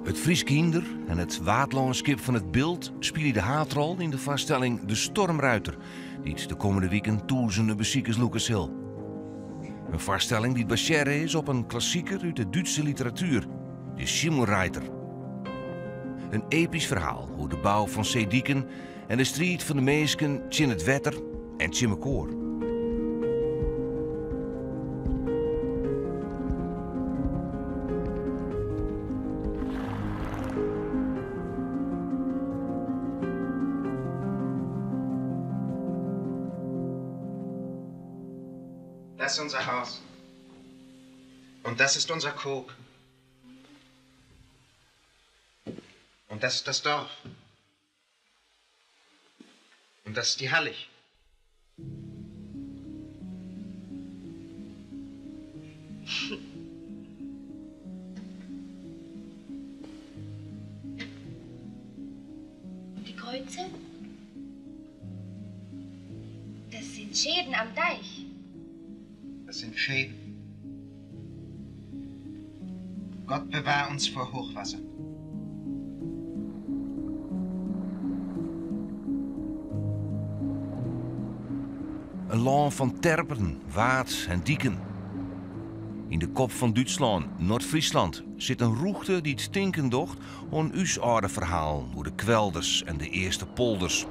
It Frysk hynder en it waadlânskip fan it Bilt spylje de haadrol yn de foarstelling De Stormruiter, dy't de kommende wiken tûzenen besikers lûke sil. In foarstelling dy't basearre is op in klassiker út de Dútse literatuer, De Schimmelreiter. In epysk ferhaal oer de bou fan seediken en de striid fan de minsken tsjin it wetter en tsjin mekoar. Das ist unser Haus. Und das ist unser Kog. Und das ist das Dorf. Und das ist die Hallig. Und die Kreuze? Das sind Schäden am Deich. Das sind Schäden. Gott bewahr uns vor Hochwasser. In lân fan terpen, waad en diken. Yn de kop fan Dútslân, Noard-Fryslân, sit in rûchte dy't tinken docht oan ús âlde ferhalen oer de kwelders en de earste polders.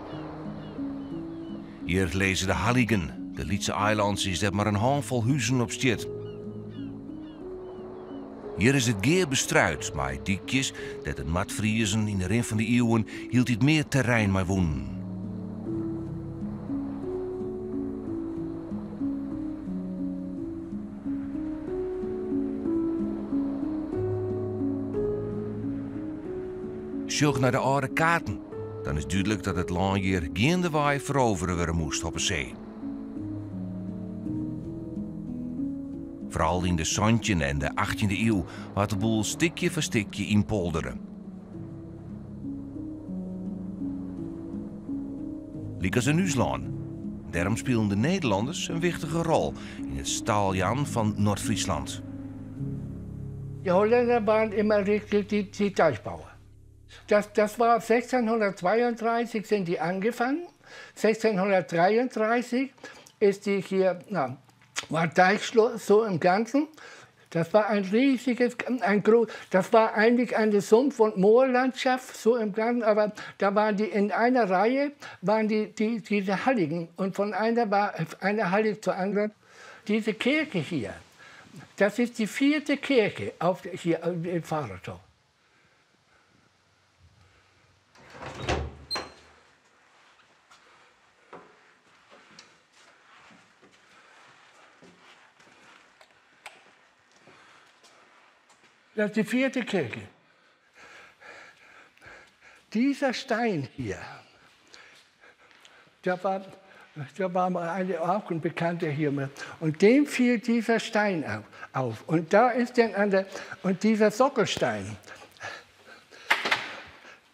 Hjir lizze de Halligen, de lytse eilantsjes dêr't mar in hânfol huzen op stiet. Hjir is it gea bestruid mei dykjes dêr't de Noardfriezen yn de rin fan de iuwen hieltyd mear terrein mei wûnen. Sjoch nei de âlde kaarten, dan is dúdlik dat it lân hjir geandewei ferovere wurde moast op 'e see. Foaral yn de santjinde en de achttjinde iuw waard de boel stikje foar stikje ynpoldere. Lykas in ús lân. Dêrom spilen de Nederlanners in wichtige rol yn it staljaan fan Noard-Fryslân. Die Holländer waren immer richtig die, die Deichbauer. Das, das war 1632 sind die angefangen. 1633 ist die hier, na, war Deichschloss so im Ganzen. Das war ein riesiges, ein groß, das war eigentlich eine Sumpf- und Moorlandschaft, so im Ganzen, aber da waren die in einer Reihe, waren die, die diese Halligen und von einer, war, einer Hallig zur anderen. Diese Kirche hier, das ist die vierte Kirche auf, hier in Fahrradtor. Das ist die vierte Kirche. Dieser Stein hier, der war, der war mal eine, auch ein Bekannter hier. Und dem fiel dieser Stein auf. Und da ist dann an der, und dieser Sockelstein,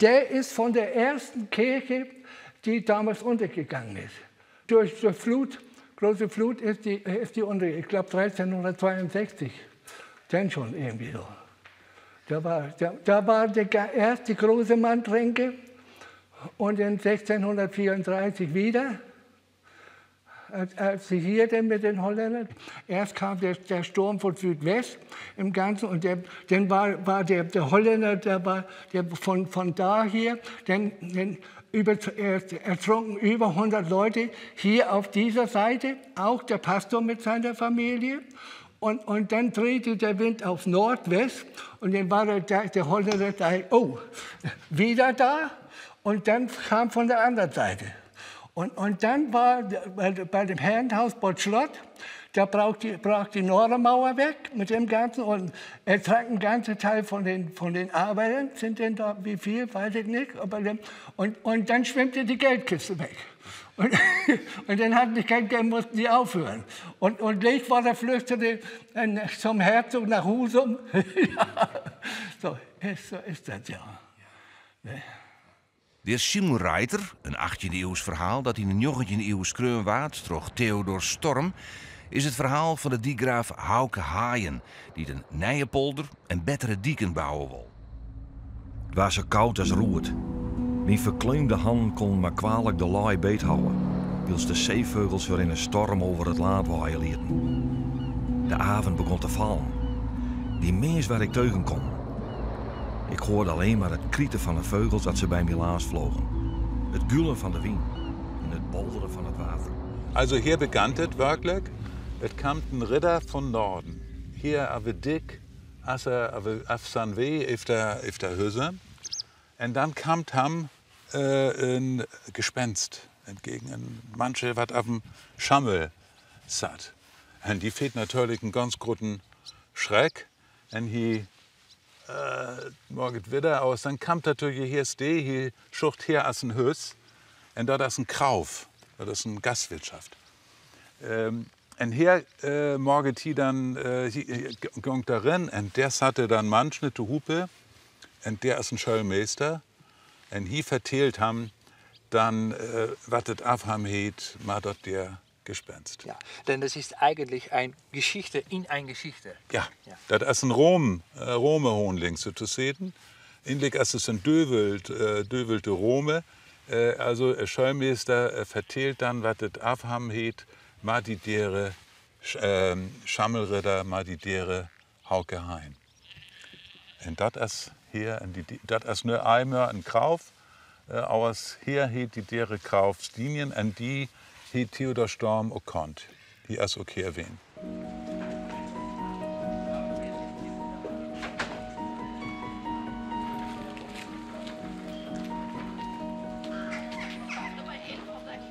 der ist von der ersten Kirche, die damals untergegangen ist. Durch die Flut, große Flut ist die, ist die untergegangen. Ich glaube 1362, dann schon irgendwie so. Da war, da, da war der erste große Manntränke und in 1634 wieder, als, als sie hier denn mit den Holländern, erst kam der, der Sturm von Südwest im Ganzen und der, dann war, war der, der Holländer, der war der von, von da hier, dann, dann über, ertrunken über 100 Leute hier auf dieser Seite, auch der Pastor mit seiner Familie. Und, und dann drehte der Wind auf Nordwest und dann war der, der Holländer da, oh, wieder da. Und dann kam von der anderen Seite. Und, und dann war bei, bei dem Herrenhaus Botschlott, da brach die, brach die Nordmauer weg mit dem Ganzen und er trank einen ganzen Teil von den, von den Arbeitern, sind denn da, wie viel, weiß ich nicht. Aber dann, und, und dann schwimmte die Geldkiste weg. Und, und dann hatten die kein Geld, mussten die aufhören. Und, und Leechwater flüchtete zum Herzog nach Husum. ja, so, ist, so ist das ja. Ne? Der Schimmelreiter, in achttjinde-iuwsk ferhaal dat yn de njoggentjinde iuw skreaun waard troch Theodor Storm, is it ferhaal fan de dykgraaf Hauke Haien, dy't in nije polder en bettere diken bouwe wol. Het was zo koud as roet. Myn ferkleumde hannen konnen mar kwalik de lei beet houwe, wylst de seefoggels hur yn in storm over it lân waaie lieten. De avond begon te fallen. Gjin mins waar ik teugenkom. Ik hoorde alleen maar het krieten van de vogels dat ze bij my lâns vlogen. Het gulen van de wyn en het bolderen van het water. Also hier begann et werklik. Et kaam en Ridder von Norden. Hier av de Dik, as er av san Wee efter Hüsem. En dan kaam ham en Gespenst entgegen. En Mannsche, wat av'm Schammel satt. En die feet natürlich en ganz groten Schreck. En he moget widder aus. Dan kaam natürlich hier stee, he schucht hier as en Hüs. En dat as en Krauf. Dat is en Gastwirtschaft. En hier moget he dan, he gonk darin en der satte dan Manschne te Hupe. En der is en Schöllmeester. En he verteelt ham dan, wat et af ham heet, mar dat der Gespenst. Ja, denn das ist eigentlich eine Geschichte in ein Geschichte. Ja, dat is en Rome-Hohnling so to seden. Inlich is es en dövelt, dövelte Rome. Also Schöllmeester verteelt dan, wat et af ham heet, mar die dere Schammelridder, mar die dere Hauke Hein. En dat is hier, en die, dat is nur einmal en Krauf, aus hier heet die dere Krauf Stinien, en die heet Theodor Storm ook konnt. Die is ook hier erwähnt.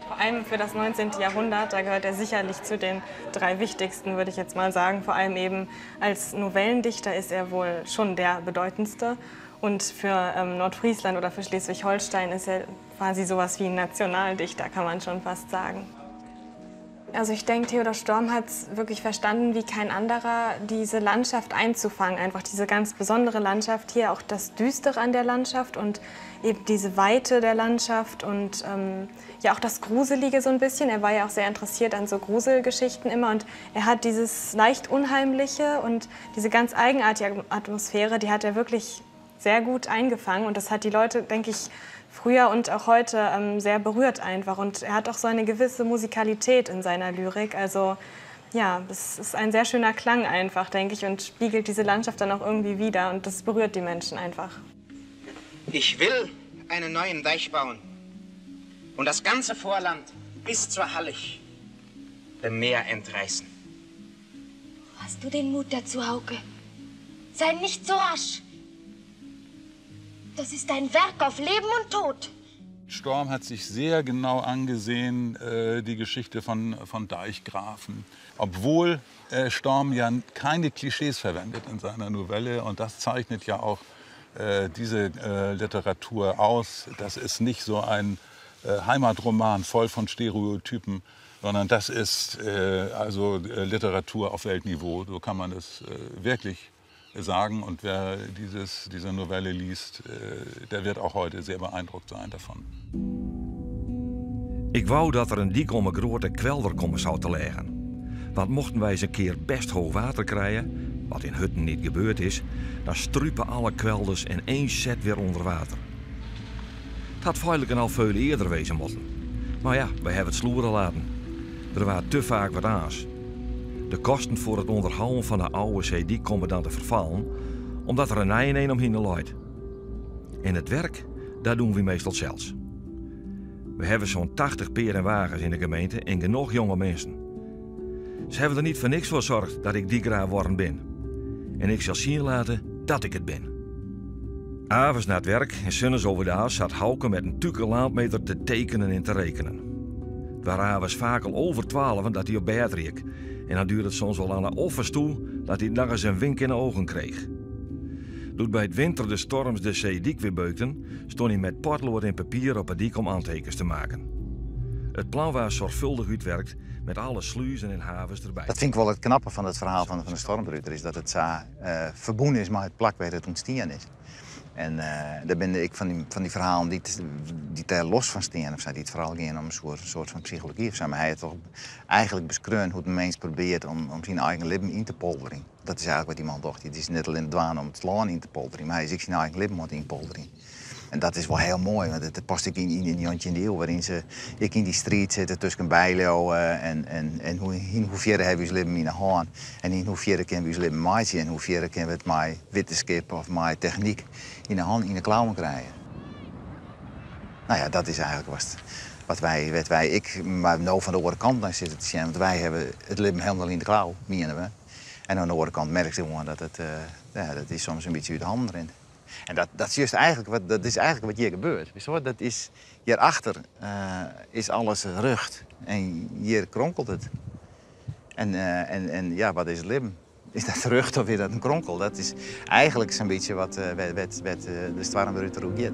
Vor allem für das 19. Jahrhundert, da gehört er sicherlich zu den drei wichtigsten, würde ich jetzt mal sagen. Vor allem eben als Novellendichter ist er wohl schon der bedeutendste. Und für Nordfriesland oder für Schleswig-Holstein ist er quasi sowas wie ein Nationaldichter, kann man schon fast sagen. Also ich denke, Theodor Storm hat es wirklich verstanden, wie kein anderer, diese Landschaft einzufangen. Einfach diese ganz besondere Landschaft hier, auch das Düstere an der Landschaft und eben diese Weite der Landschaft und ja auch das Gruselige so ein bisschen. Er war ja auch sehr interessiert an so Gruselgeschichten immer und er hat dieses leicht Unheimliche und diese ganz eigenartige Atmosphäre, die hat er wirklich sehr gut eingefangen und das hat die Leute, denke ich, früher und auch heute sehr berührt einfach. Und er hat auch so eine gewisse Musikalität in seiner Lyrik. Also ja, es ist ein sehr schöner Klang einfach, denke ich, und spiegelt diese Landschaft dann auch irgendwie wieder. Und das berührt die Menschen einfach. Ich will einen neuen Deich bauen und das ganze Vorland bis zur Hallig dem Meer entreißen. Hast du den Mut dazu, Hauke? Sei nicht so rasch. Das ist ein Werk auf Leben und Tod. Storm hat sich sehr genau angesehen, die Geschichte von Deichgrafen. Obwohl Storm ja keine Klischees verwendet in seiner Novelle. Und das zeichnet ja auch diese Literatur aus. Das ist nicht so ein Heimatroman voll von Stereotypen, sondern das ist also Literatur auf Weltniveau. So kann man es wirklich sagen. Und wer diese Novelle liest, der wird auch heute sehr beeindruckt sein davon. Ik wou dat der in dyk om 'e grote kwelder komme sou te lizzen. Want mochten wy ris in kear best heech wetter krije, wat yn Hutten net gebeurd is, dan strupe alle kwelders in één set wer ûnder wetter. It hat feilich al folle earder wêze moatten. Mar ja, wy hawwe it sloere litten. Der waard te faak wat oars. De kosten foar it ûnderhâlden fan de âlde seedyk komme dan te ferfallen, omdat der in nije omhinne leit. En it wurk, dat dogge wy meastal sels. We hawwe sa'n 80 pear en wagens yn de gemeente en genôch jonge minsken. Se hawwe der net foar niks foar soarge dat ik dykgraaf wurden bin. En ik sil sjen litte dat ik it bin. Avonds na it wurk en sunneis oerdeis sat Hauke mei in tuke landmeter te tekenen en te rekenen. It wie avonds faak al oer 12 dat hy op bêd riek. En dan duurde it soms wol oan 'e offers ta dat hy noch ris in wink yn 'e ogen kreech. Doe't by it winter de storms de seedyk wer beukten, stûn hy mei potload en papier op 'e dyk om oantekens te meitsjen. It plan waard soarchfâldich útwurke mei alle sluzen en havens derby. Dat fyn ik wol it knappe fan it ferhaal fan de Stormruiter, is dat it sa ferbûn is mei it plak wêr't it ûntstien is. En der binne ek fan dy ferhalen dy't dêr los fan stean of sa, dy't foaral gean om in soart fan psychology of sa. Mar hy hat toch eigenlik beskreaun hoe't in mins probearret om syn eigen libben yn te polderjen. Dat is eigenlik wat dy man docht. Hy is net allinne dwaande om it lân yn te polderjen, mar hy is ek syn eigen libben oan it ynpolderjen. En dat is wol hiel moai, want it past ek yn de njoggentjinde iuw, wêryn't se ek yn dy striid sitte tusken byleauwe en yn hoefierre hawwe wy ús libben yn 'e hân en yn hoefierre kinne we ús libben meitsje en hoefierre kinne we it mei wittenskip of mei technyk yn 'e han, yn 'e klauwen krije. No ja, dat is eigenlik wat, wat wy, wêr't wy ek mar no fan de oare kant nei sitte te sjen, want wy hawwe it libben hielendal yn de klau, miene we. En oan de oare kant merkst gewoan dat it, ja, dat is soms in bytsje út de hannen rint. En dat, dat is just eigenlik wat, dat is eigenlik wat hjir gebeurt. Witst wol, dat is, hjirachter is alles rjocht en hjir kronkelt it. En, en, en ja, wat is it libben? Is dat rjocht of is dat in kronkel? Dat is eigenlik sa'n bytsje wat, wêr't de stoarmruter oer giet.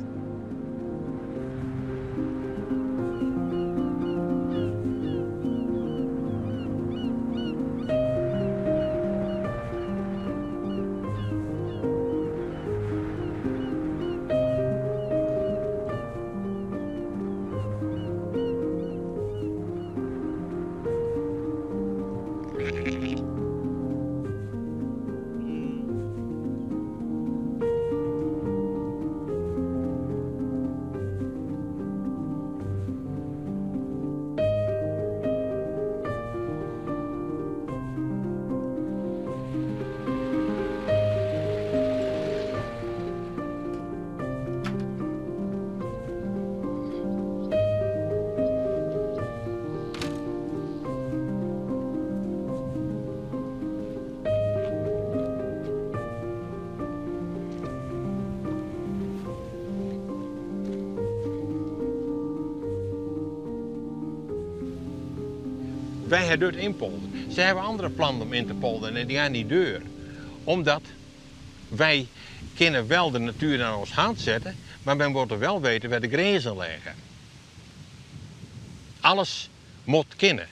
Wy hawwe dit ynpoldere. Se hawwe andere plannen om yn te polderen en dy gean net deur. Omdat wy kinne wel de natuer naar ons hand sette, mar men moat wel witte wêr't de grinzen lizze. Alles moat kinne,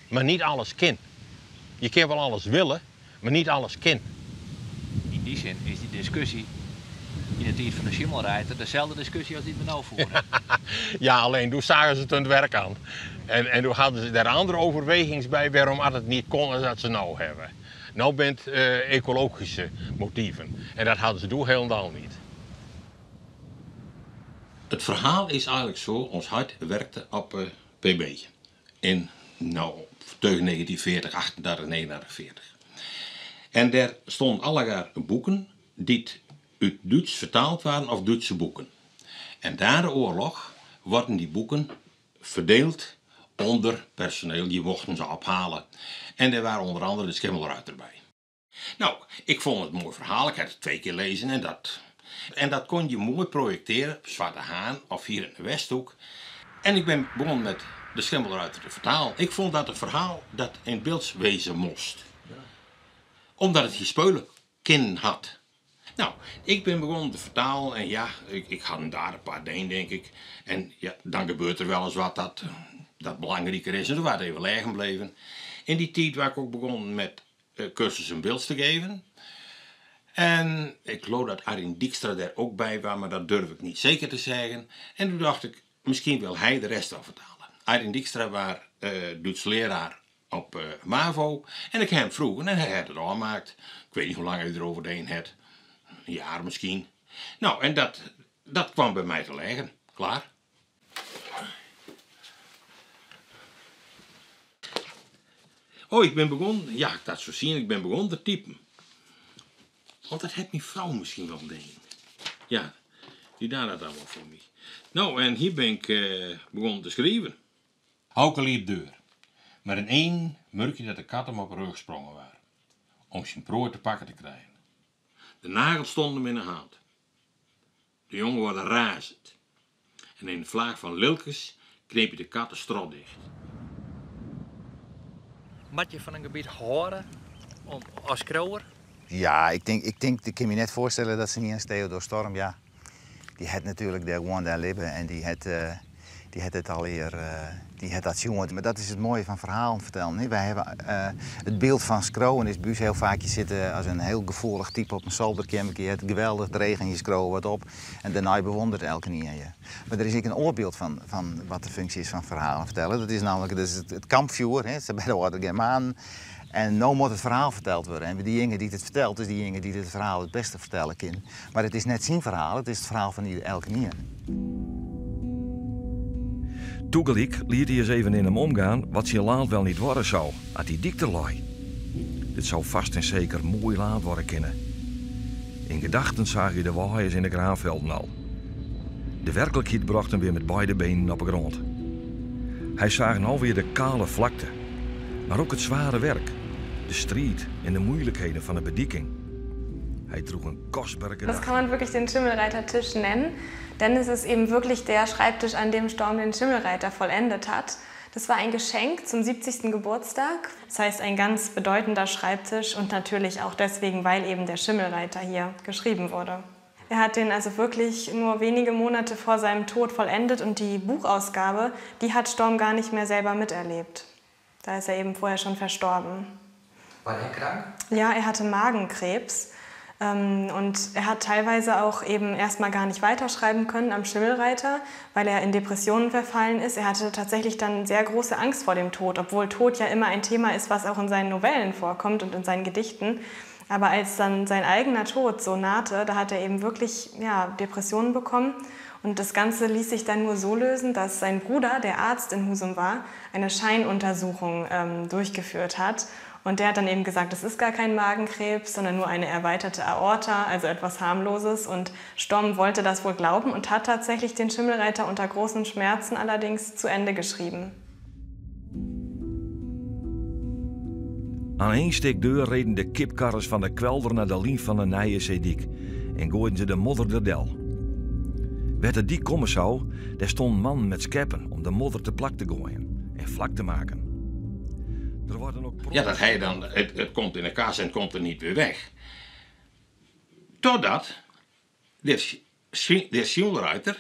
mar net alles kin. Je kinne wol alles wille, mar net alles kin. Yn dy sin is dy diskusje yn de tiid fan de Schimmelreiter deselde diskusje as dy't we no fiere. Ja, alleen doe zagen ze het hun werk aan. En, en toen hadden ze daar andere overwegings bij waarom het niet kon als dat ze nou hebben. Nou bent ecologische motieven. En dat hadden ze toen helemaal niet. Het verhaal is eigenlijk zo, ons heit werkte op PB. In, nou, tegen 1940, 38, 39, 40. En daar stonden allerlei boeken die uit Duits vertaald waren of Duitse boeken. En na de oorlog worden die boeken verdeeld onder personeel, die mochten ze ophalen. En daar waren onder andere de Schimmelruiter bij. Nou, ik vond het een mooi verhaal. Ik had het twee keer lezen en dat, en dat kon je mooi projecteren op Zwarte Haan of hier in de Westhoek. En ik ben begonnen met de Schimmelruiter te vertalen. Ik vond dat een verhaal dat in beeld wezen moest. Omdat het hier speulen kin had. Nou, ik ben begonnen te vertalen en ja, ik had hem daar een paar dingen, denk ik. En ja, dan gebeurt er wel eens wat dat belangrijker is. En toen was het even liggen gebleven. In die tijd waar ik ook begonnen met cursussen beeld te geven. En ik geloof dat Arjen Dijkstra daar ook bij was, maar dat durf ik niet zeker te zeggen. En toen dacht ik, misschien wil hij de rest wel vertalen. Arjen Dijkstra was Duits leraar op MAVO. En ik heb hem vroegen en hij had het aangemaakt. Ik weet niet hoe lang hij erover deed had. Een jaar misschien. Nou, en dat kwam bij mij te liggen. Klaar. Oh, ik ben begonnen, ja, ik dat zo zien, ik ben begonnen te typen. Want dat heeft mijn vrouw misschien wel gedaan. Ja, die deed dat allemaal voor mij. Nou, en hier ben ik begonnen te schrijven. Hauke liep deur. Maar in één merk je dat de kat hem op de rug sprongen waren. Om zijn prooi te pakken te krijgen. De nagels stonden hem in de hand. De jongen wordt razend. En in de vlaag van lilkes kneep je de kat de strot dicht. Moet je van een gebied horen om, als skriuwer? Ja, ik kan me net voorstellen dat ze niet aan Theodor Storm, ja. Die had natuurlijk daar gewoon daar leven en die had, Dy hat dit allegear, dy hat dat sjoen. Mar dat is it moaie fan ferhalen fertellen. Wy hawwe it byld fan skriuwen is by ús hiel faak, je sitte as in hiel gefoelich type op in solderkeammerke, je ha it geweldich dreech en je skriuwe wat op en dêrnei bewûnderet elkenien je. Mar der is ek in oar byld fan wat de funksje is fan ferhalen fertellen. Dat is nammentlik dat is it kampfjoer, hè, sa by de âlde Germanen. En no moat it ferhaal ferteld wurde. En dyjinge dy't it fertelt, is dyjinge dy't it ferhaal it bêste fertelle kin. Mar it is net syn ferhaal, it is it ferhaal fan elkenien. Tagelyk liet hy ris even yn him omgean wat syn lân wel niet wurde soe as dy dyk der lei. Dit soe fêst en seker moai lân wurde kinne. Yn gedachten seach hy de waaiers yn de graanfelden al. De werklikheid brocht him wer mei beide benen op 'e grûn. Hy seach no wer de kale flakte, mar ek it sware wurk, de striid en de muoilikheden fan de bediking. Hy droech in kostbere Das kann man wirklich den Schimmelreitertisch nennen, denn es ist eben wirklich der Schreibtisch, an dem Storm den Schimmelreiter vollendet hat. Das war ein Geschenk zum 70. Geburtstag. Das heißt, ein ganz bedeutender Schreibtisch und natürlich auch deswegen, weil eben der Schimmelreiter hier geschrieben wurde. Er hat den also wirklich nur wenige Monate vor seinem Tod vollendet und die Buchausgabe, die hat Storm gar nicht mehr selber miterlebt. Da ist er eben vorher schon verstorben. War er krank? Ja, er hatte Magenkrebs. Und er hat teilweise auch eben erstmal gar nicht weiterschreiben können am Schimmelreiter, weil er in Depressionen verfallen ist. Er hatte tatsächlich dann sehr große Angst vor dem Tod, obwohl Tod ja immer ein Thema ist, was auch in seinen Novellen vorkommt und in seinen Gedichten. Aber als dann sein eigener Tod so nahte, da hat er eben wirklich, ja, Depressionen bekommen. Und das Ganze ließ sich dann nur so lösen, dass sein Bruder, der Arzt in Husum war, eine Scheinuntersuchung durchgeführt hat. Und der hat dann eben gesagt, das ist gar kein Magenkrebs, sondern nur eine erweiterte Aorta, also etwas Harmloses. Und Storm wollte das wohl glauben und hat tatsächlich den Schimmelreiter unter großen Schmerzen allerdings zu Ende geschrieben. Oan ien stik deur reden de kipkarren fan de kwelder nei de line fan de nije seedyk en goaiden se de modder der del. Wêr't de dyk komme soe, dêr stûnen mannen mei skeppen om de modder te plak te goaien en flak te meitsjen. Der waarden ek Ja, dat hy dan, it komt yn de kas en it komt der net wer weg. Totdat de Schimmelreiter,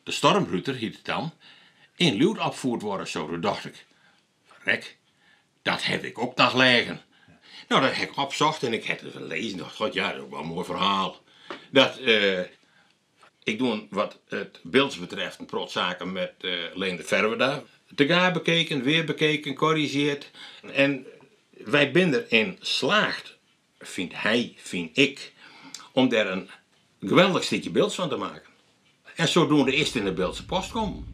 de Stormruiter hiet it dan, yn Ljouwert opfierd wurde soe. Doe tocht ik, ferrek, dat ha ik ek noch lizzen. No, dat ha ik opsocht en ik ha it lêzen. Tocht, god, ja, dat is wol in moai ferhaal. Dat, ik doch wat it Bilts betreft in protte saken mei Leendert Ferwerda. Te bekeken, wer bekeken, korrizjearre. En wy binne deryn slagge, fynt hy, fyn ik, om dêr in geweldich stikje Bilts fan te meitsjen. En sadoende is it yn de Bildtse Post kommen.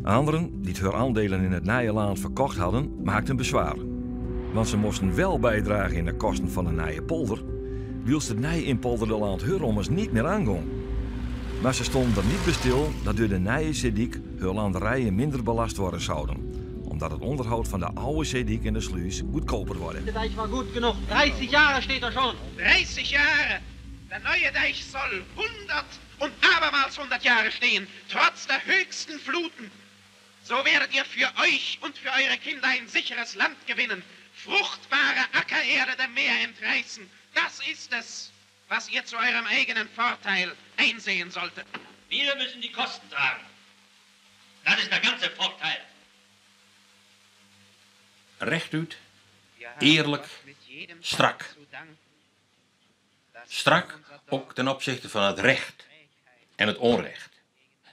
Anderen, dy't har oandielen yn it nije lân ferkocht hiene, makken beswier. Want se moasten wol bydrage yn de kosten fan de nije polder, wylst it nij ynpolderde lân har ommers net mear oangyng. Mar se stiene der net by stil dat troch de nije seedyk har lannerijen minder belêste wurde soene, omdat it ûnderhâld fan de âlde seedyk en de slûs goedkeaper wurde. Der Deich war gut genug. 30 Jahre steht er schon. 30 Jahre! Der neue Deich soll 100 und abermals 100 Jahre stehen, trotz der höchsten Fluten. So werdet ihr für euch und für eure Kinder ein sicheres Land gewinnen, fruchtbare Ackererde dem Meer entreißen. Das ist es, was ihr zu eurem eigenen Vorteil einsehen solltet. Wir müssen die Kosten tragen. Das ist der ganze Vorteil. Rjochtút, earlik, strak. Strak ek ten opsichte fan it rjocht en it ûnrjocht.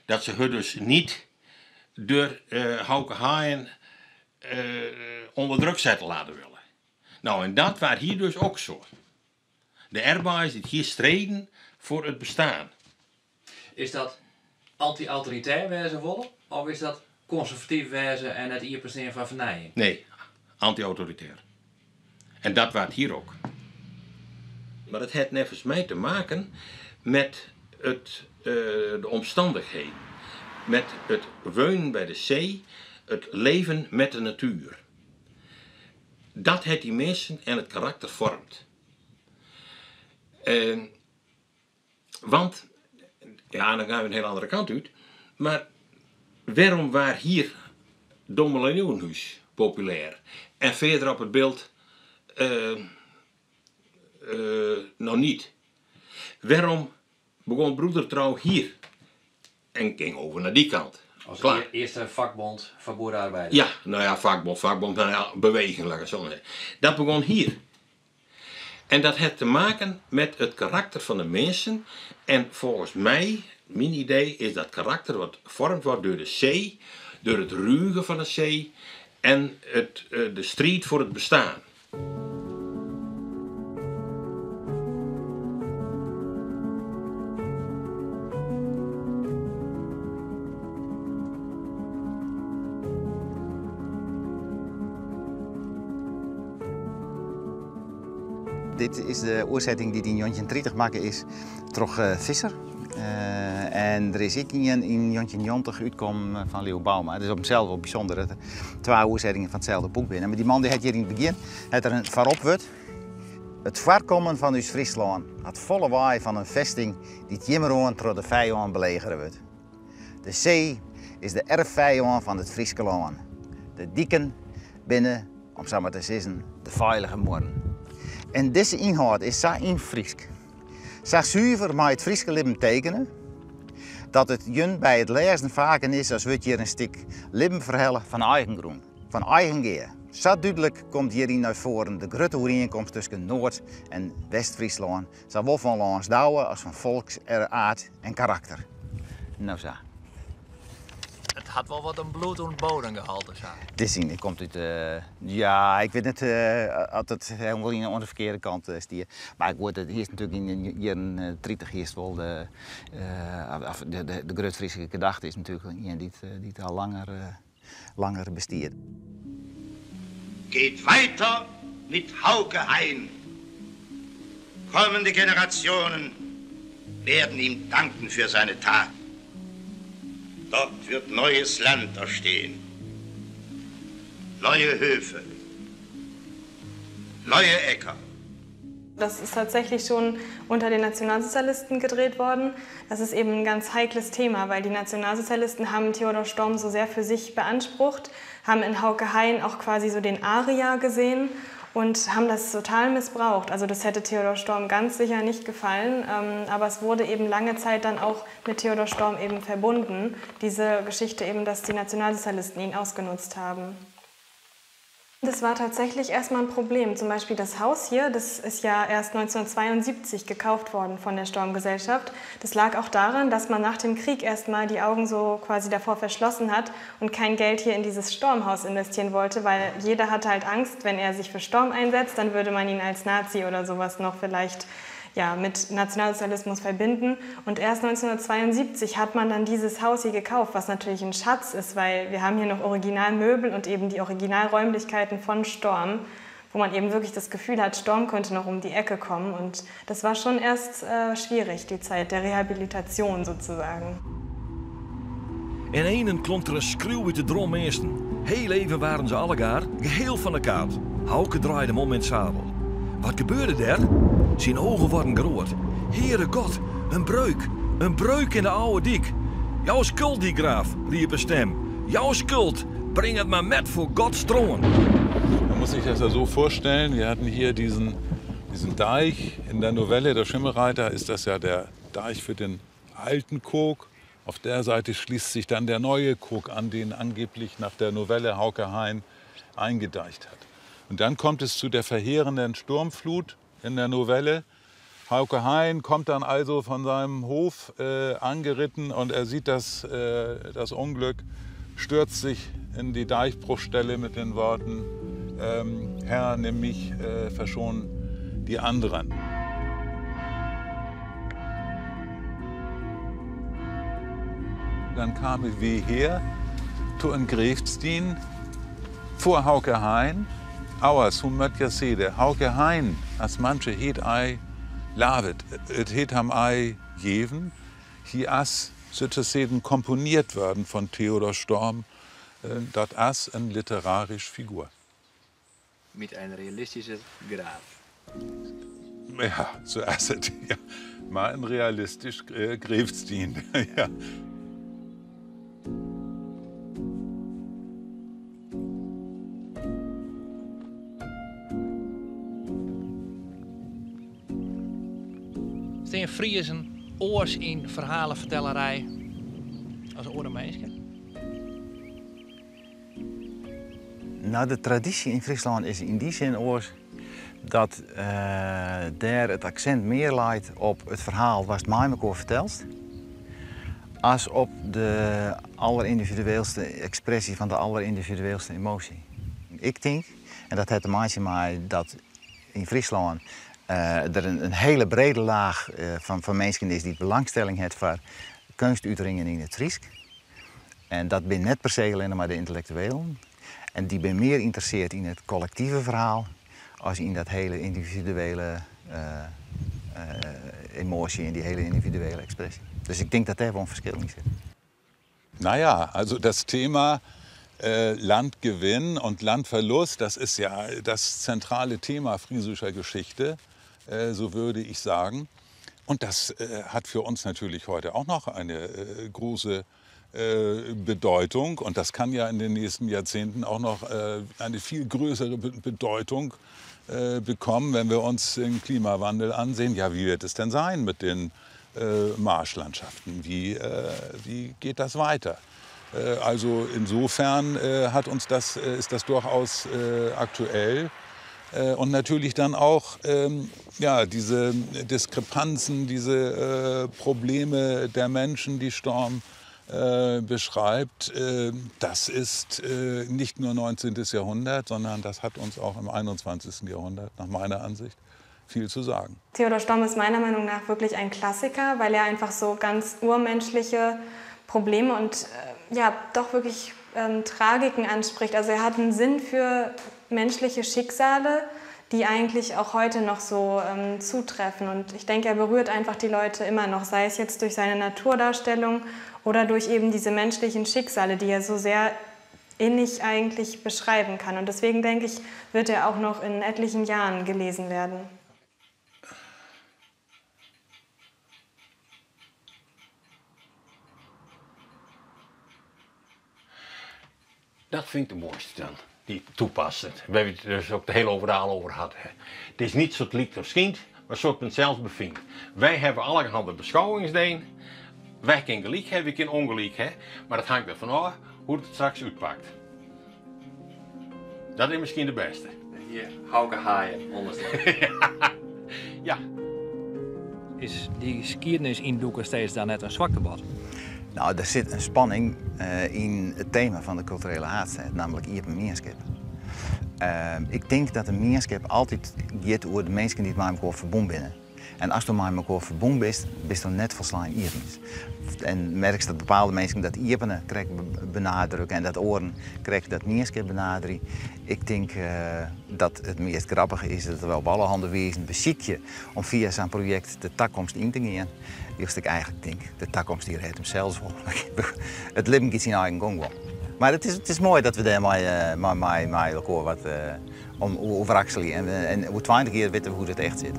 Dat se har dus net troch Hauke Haien ûnder druk sette litte wolle. No, en dat wie hjir dus ek sa. De arbeiders dy't hjir streden foar it bestean. Is dat anty-autoritêr wêze wolle? Of is dat konservatyf wêze en net iepenstean foar fernijing? Nee, anty-autoritêr. En dat wie hjir ek. Mar it hat neffens my te meitsjen mei de omstannichheden. Mei it wenjen by de see, it libjen mei de natuer. Dat hat dy minsken en it karakter foarme. Want, ja, dan geane we in hiel oare kant út, mar wêrom wie hjir Domela Nieuwenhuis populêr en fierder op it Bilt noch net? Wêrom begûn Broedertrouw hjir? En ging over naar die kant. Als Klaar. eerste vakbond voor boerenarbeiders. Ja, nou ja, vakbond, vakbond, nou ja, beweging, laat ik het zo zeggen. Dat begon hier. En dat heeft te maken met het karakter van de mensen. En volgens mij, mijn idee, is dat karakter wat gevormd wordt door de zee, door het rugen van de zee en de strijd voor het bestaan. Dit is de oersetting die in 1930 makke is troch Visser. En der is ek ien yn 1990 útkommen fan Leo Bouma. Het is op himsels wol bysûnder dat der twa oersettingen fan itselde boek binne. Mar dy man dy hat hjir yn it begjin hat er in foaropwurd. It foarkommen fan ús Fryslân hat folle wei fan in festing dy't jimmeroan troch de fijân belegere wurdt. De see is de erffijân fan it Fryske lân. De diken binne, om sa mar te sizzen, de feilige muorren. En dizze ynhâld is sa yn Frysk, sa suver mei it Fryske libben tekene, dat it jin by it lêzen faken is as wurdt hjir in stik libben ferhelle fan eigen grûn, fan eigen gea. Sa dúdlik komt hjiryn nei foaren de grutte oerienkomst tusken Noard- en West-Fryslân, sawol fan lânsdouwe as fan folksaard en karakter. No sa. It hat wol wat in bloed oan bodemgehalte sa. Dizze ien komt út, ja, ik wit net oft it hielendal oan de ferkearde kant stie. Mar goed, it hiest natuerlik yn de jierren 30 hiest wol de, de Grut Fryske Gedachte is natuerlik ien dy't al langer bestiet. Geht weiter mit Hauke Haien. Kommende Generationen werden ihm danken für seine Tat. Dort wird neues Land erstehen, neue Höfe, neue Äcker. Das ist tatsächlich schon unter den Nationalsozialisten gedreht worden. Das ist eben ein ganz heikles Thema, weil die Nationalsozialisten haben Theodor Storm so sehr für sich beansprucht, haben in Hauke Haien auch quasi so den Arier gesehen und haben das total missbraucht. Also das hätte Theodor Storm ganz sicher nicht gefallen, aber es wurde eben lange Zeit dann auch mit Theodor Storm eben verbunden, diese Geschichte eben, dass die Nationalsozialisten ihn ausgenutzt haben. Das war tatsächlich erstmal ein Problem. Zum Beispiel das Haus hier, das ist ja erst 1972 gekauft worden von der Storm-Gesellschaft. Das lag auch daran, dass man nach dem Krieg erstmal die Augen so quasi davor verschlossen hat und kein Geld hier in dieses Stormhaus investieren wollte, weil jeder hatte halt Angst, wenn er sich für Storm einsetzt, dann würde man ihn als Nazi oder sowas noch vielleicht, ja, mit Nationalsozialismus verbinden. Und erst 1972 hat man dann dieses Haus hier gekauft, was natürlich ein Schatz ist, weil wir haben hier noch Originalmöbel und eben die Originalräumlichkeiten von Storm, wo man eben wirklich das Gefühl hat, Storm könnte noch um die Ecke kommen. Und das war schon erst schwierig, die Zeit der Rehabilitation sozusagen. In enen klonk er een schreeuw uit de drom eersten. Heel even waren ze allegaar geheel van de kaart. Hauke draaide hem om in het zadel. Wat gebeurde er? Zijn ogen worden groot. Heere God, een breuk. Een breuk in de oude dik. Jouw schuld, die graaf, riep een stem. Jouw schuld, breng het maar met voor Gods troon. Man muss sich das ja so vorstellen, wir hatten hier diesen Deich. In der Novelle Der Schimmelreiter ist das ja der Deich für den alten Koog. Auf der Seite schließt sich dann der neue Koog an, den angeblich nach der Novelle Hauke Haien eingedeicht hat. Und dann kommt es zu der verheerenden Sturmflut in der Novelle. Hauke Haien kommt dann also von seinem Hof angeritten und er sieht das Unglück, stürzt sich in die Deichbruchstelle mit den Worten, Herr, nimm mich, verschon die anderen. Dann kam es wie her, zu en Grefsdien vor Hauke Haien. Auers, hu möt ja sede, Hauke Haien, as manche het ei lavet, et het ham ei jeven, hi as Sütterseden komponiert worden von Theodor Storm, dat as en literarisch Figur. Mit ein realistischer Graf. Ja, so as et, ja. Mal ein realistisch Grefsdien. Ja. Steen Friesen oors in verhalenvertellerij As oare minsken? Nou, de tradysje yn Fryslân is yn dy sin oars dat dêr it aksint mear leit op it ferhaal watst mei mekoar fertelst, as op de alleryndividueelste ekspresje fan de alleryndividueelste emoasje. Ik tink, en dat hat te meitsjen mei dat yn Fryslân der in hiele brede laach fan minsken is dy't belangstelling hat foar keunstuteringen yn it Frysk. En dat binne net per se allinne mar de yntellektuelen. En dy binne mear ynteresseard yn it kollektive ferhaal as yn dat hiele yndividuele emoasje en dy hiele yndividuele ekspresje. Dus ik tink dat dêr wol in ferskil yn sit. Naja, also das Thema äh, Landgewinn und Landverlust, das ist ja das zentrale Thema friesischer Geschichte, äh, so würde ich sagen. Und das äh, hat für uns natürlich heute auch noch eine äh, große äh, Bedeutung. Und das kann ja in den nächsten Jahrzehnten auch noch äh, eine viel größere Bedeutung äh, bekommen, wenn wir uns den Klimawandel ansehen. Ja, wie wird es denn sein mit den Marschlandschaften? Wie, wie geht das weiter? Also insofern hat uns das, ist das durchaus aktuell. Und natürlich dann auch ähm, ja, diese Diskrepanzen, diese Probleme der Menschen, die Storm beschreibt, das ist nicht nur 19. Jahrhundert, sondern das hat uns auch im 21. Jahrhundert nach meiner Ansicht viel zu sagen. Theodor Storm ist meiner Meinung nach wirklich ein Klassiker, weil er einfach so ganz urmenschliche Probleme und äh, ja, doch wirklich ähm, Tragiken anspricht. Also er hat einen Sinn für menschliche Schicksale, die eigentlich auch heute noch so ähm, zutreffen. Und ich denke, er berührt einfach die Leute immer noch, sei es jetzt durch seine Naturdarstellung oder durch eben diese menschlichen Schicksale, die er so sehr innig eigentlich beschreiben kann. Und deswegen denke ich, wird er auch noch in etlichen Jahren gelesen werden. Dat vind ik de mooiste dan, die toepassen. We hebben het dus ook de hele overal over gehad. Hè. Het is niet zo het liekt of schijnt, maar zo het men zelf bevindt. Wij hebben allerhande beschouwingsdeen. Wij kunnen gelijk hebben, we kunnen ongelijk hè. Maar dat hangt ervan af hoe het straks uitpakt. Dat is misschien de beste. Hier, Hauke haaien onder. ja. Is die skiednis yndoeken steeds daar net in swaktebod? Nou, der sit in spanning uh, yn it tema fan de kulturele haadstêd, namelijk iepen mienskip. Uh, ik tink dat in mienskip altyd giet oer de minsken dy't mei mekoar ferbûn binne. En asto mei mekoar ferbûn bist, bisto net folslein iepen. En merkst dat bepaalde minsken dat iepene krekt benadrukke en dat oaren krekt dat mienskip benaderje. Ik tink uh, dat it meast grappige is dat we op allerhande wizen besykje om fia sa'n projekt de takomst yn te gean. Wylst ik eigentlik tink, de takomst dy rêdt himsels wol. It libben giet syn eigen gong wol. Mar it is, it is moai dat we dêr mei, eh, mei, mei, mei elkoar wat uh, om oer wrakselje. En, en oer 20 jier witte we hoe't it echt sit.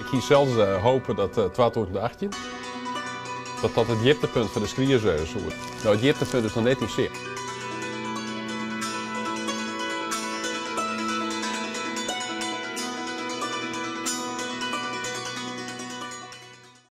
Ik hie sels uh, hope dat uh, 2018 dat dat it djiptepunt foar de skries wêze soe. No, it djiptepunt is noch net yn sicht.